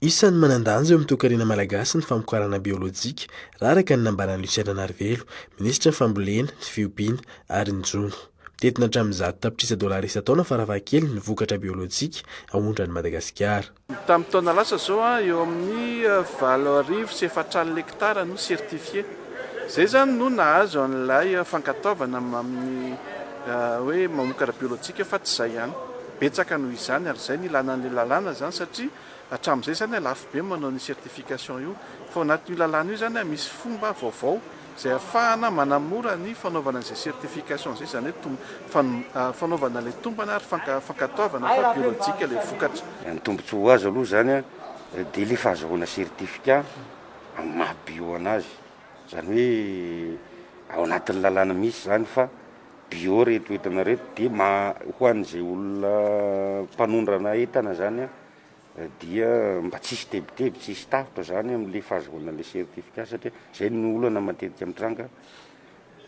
Isan'ny manan-danja eo amin'ny toekarena malagasy ny famokarana biolojika, raha araka ny nambaran'i Lucien Ranarivelo, minisitry ny Fambolena, ny Fiompiana ary ny Jono. Mitentina hatramin'ny 100 tapitrisa dolara isan-taona farafahakeliny ny vokatra biolojika aondran'i Madagasikara. Tamin'ny taona lasa izao, eo amin'ny 4800 hektara no certifié. Izay izany no nahazo an'ilay fankatoavana amin'ny hoe mamokatra biolojika fa tsy izay ihany. Betsaka noho izany ary izay no ilana an'ilay lalàna izany satria hatramin'izay izany lafo be manao ny certification io. Fa ao anatin'io lalàna io izany misy fomba vaovao izay ahafahana manamora ny fanaovana an'izay certification izay, izany hoe fanaovana ilay tombana ary fankatoavana fa biolojika ilay vokatra. Ny tombontsoa ho azo aloha izany dia ilay fahazahoana certificat amin'ny maha bio an'azy, izany hoe ao anatin'ny lalàna misy izany fa bio reto entana reto dia ma- ho an'izay olona mpanondrana entana zany a dia mba tsisy tebiteby, tsisy tahotra zany am'le fahazahoana an'le certificat satria zay no olana matetika mitranga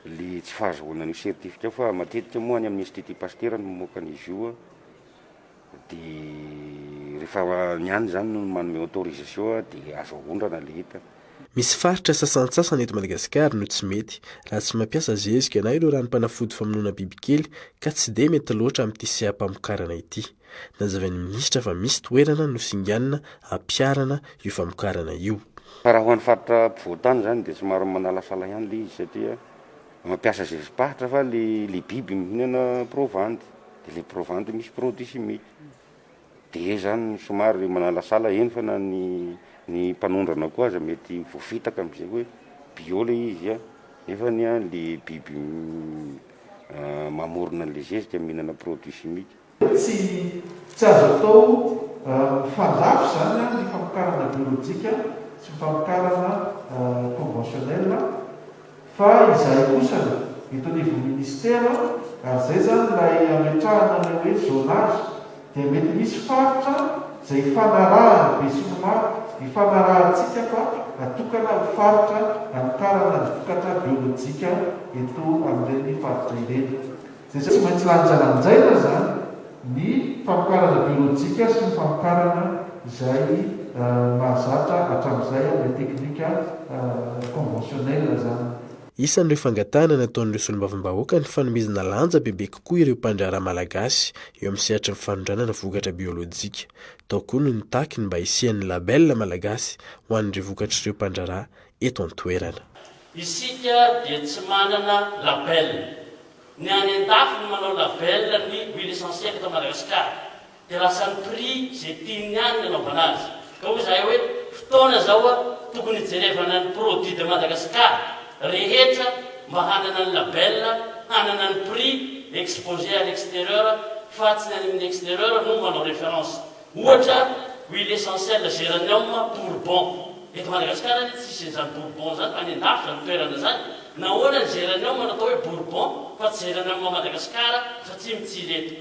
le tsy fahazahoana an'io certificat fa matetika moa any amin'ny institut Pasteur no mamoaka an'izy io a. Dia rehefa ny any izany no manome autorisation dia azo aondrana ilay entana. Misy faritra sasantsasany eto Madagasikara no tsy mety raha tsy mampiasa zezika na ireo ranom-panafody famonoana bibikely ka tsy dia mety loatra amin'ity seha-pamokarana ity. Nazavain'ny minisitra fa misy toerana nosinganina hampiharana io famokarana io. Fa raha ho an'ny faritra ampovoan-tany izany dia somary manalasala ihany ilay izy satria mampiasa zezi-paritra fa ilay biby mihinana provandy. De le provandy misy produit chimique de zany somary manalasala eny fa na ny ny mpanondrana koa aza mety voafitaka am'zay hoe bio le izy a nefany a le biby mamorona an'le zezika mihinana produit chimique. Tsy tsy azo atao mifandafy izany ny famokarana biolojika sy ny famokarana conventionnel. Fa izahay kosa eto anivon'ny Minisitera, ary izay izany ilay ametrahana ilay hoe zonage, dia mety misy faritra izay ifanarahan'ny besinimaro, ifanarahantsika fa atokana ho faritra hanokarana ny vokatra biolojika eto amin'ireny faritra ireny. Izay tsy maintsy lanjalanjaina izany ny famokarana biolojika sy ny famokarana izay mahazatra hatramin'izay ilay teknika conventionnelle izany. Isan'ireo fangatahana nataon'ireo solombavambahoaka ny fanomezana lanja bebe kokoa ireo mpandraharaha malagasy eo amin'ny sehatry ny fanondranana vokatra biolojika. Tao koa no nitaky ny mba hisian'ny label malagasy ho an'ireo vokatr'ireo mpandraharaha eto an-toerana. Isika dia tsy manana label. Ny any andafy no manao label ny huile essentielle eto Madagasikara. Dia lasa ny prix izay tiany any ny anaovana azy. Ka hoy izahay hoe fotoana izao tokony hijerevana ny produit de Madagascar rehetra mba hanana ny label, hanana ny prix exposé à l'extérieur fa tsy ny any amin'ny extérieur no manao référence. Ohatra, huile essentielle geranium bourbon. Eto Madagasikara anie tsisy an'izany bourbon izany fa any an-dafy izany toerana izany. Nahoana ny geranium no atao hoe bourbon fa tsy geranium Madagasikara satria mitsiry eto.